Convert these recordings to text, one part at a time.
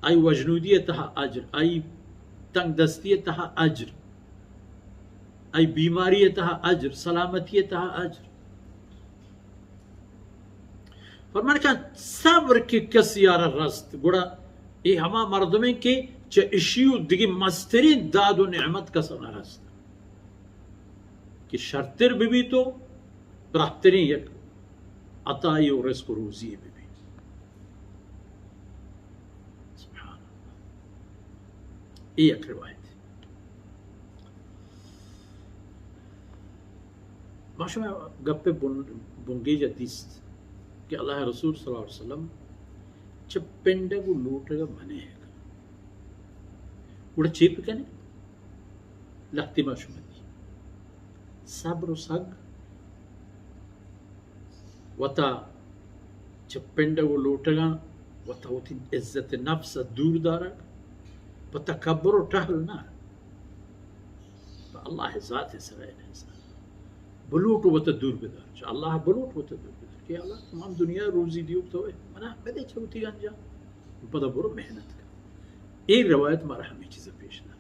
آئی وژنودی ءِ تہا اجر، آئی تنگ دستی ءِ تہا اجر، آئی بیماری ءِ تہا اجر، سلامتی ءِ تہا اجر۔ فرمان کن صبر کہ کسی ءَ را رست، گڑا اے ہما مردمیں کہ چہ اشی و دگہ مسترین داد و نعمت کس ءَ نہ رست، کہ شرتر بہ بیت و براہترین یک عطائی و رزق و روزی بہ بیت۔ سبحان اللہ۔ اے یک روایت۔ ما شما گپ بن-، بنگیج ءَ دیست کہ اللہ ءِ رسول صلی اللہ علیہ وسلم چہ پنڈگ و لوٹگ ءَ منع کن۔ گڑا چے بکنیں؟ لہتے ما شما دی۔ صبر و سگ، وتا چہ پنڈگ و لوٹگاں، وتا وتی عزت نفس ءَ دور دارگ، پہ تکبر و ٹہل نہ، پہ اللہ ءِ ذات ءِ سرا اے نہ۔ بلوٹ و وتا دور بدار، چہ اللہ بلوٹ وتا دور بدار کہ اللہ تمام دنیا روزی دیوک تو ئے، منا بدے چہ وتی گنجا، پدا برو محنت کن۔ اے روایت مارا ہمے چیز پیش دار۔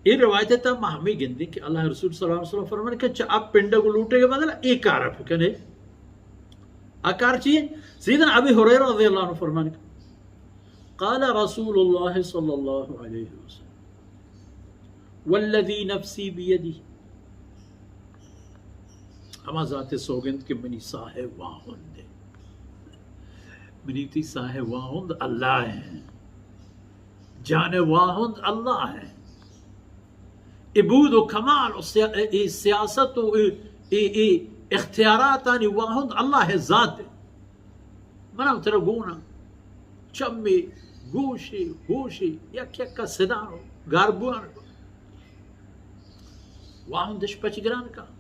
اے روایت ءِ تہا ما ہمے گندیں کہ اللہ ءِ رسول صلی اللہ علیہ وسلم فرمان کہ چہ آ پنڈگ و لوٹگ ءِ بدل ءَ اے کار ءَ بکنے۔ آ کار چی اِنت؟ سیدنا ابی ہریرہ رضی اللہ عنہ فرمان کہ قال رسول اللہ صلی اللہ علیہ وسلم والذی نفسی بیدی، ہما ذات ءِ سوگند کہ منی ساہ ءِ واہند ءَ، منی تئی ساہ ءِ واہند اللہ ءَ، جان ءِ واہند اللہ ءَ۔ اے بود و کمال و سیا-، اے سیاست و اے، اے، اے اختیاراتانی واہند اللہ ءِ ذات ءَ۔ من ءَ ترا گون آں، چمے، گوشے، ہوشے، یک یک ءَ سدان و گار بوان۔ واہند اش پچ گران کن۔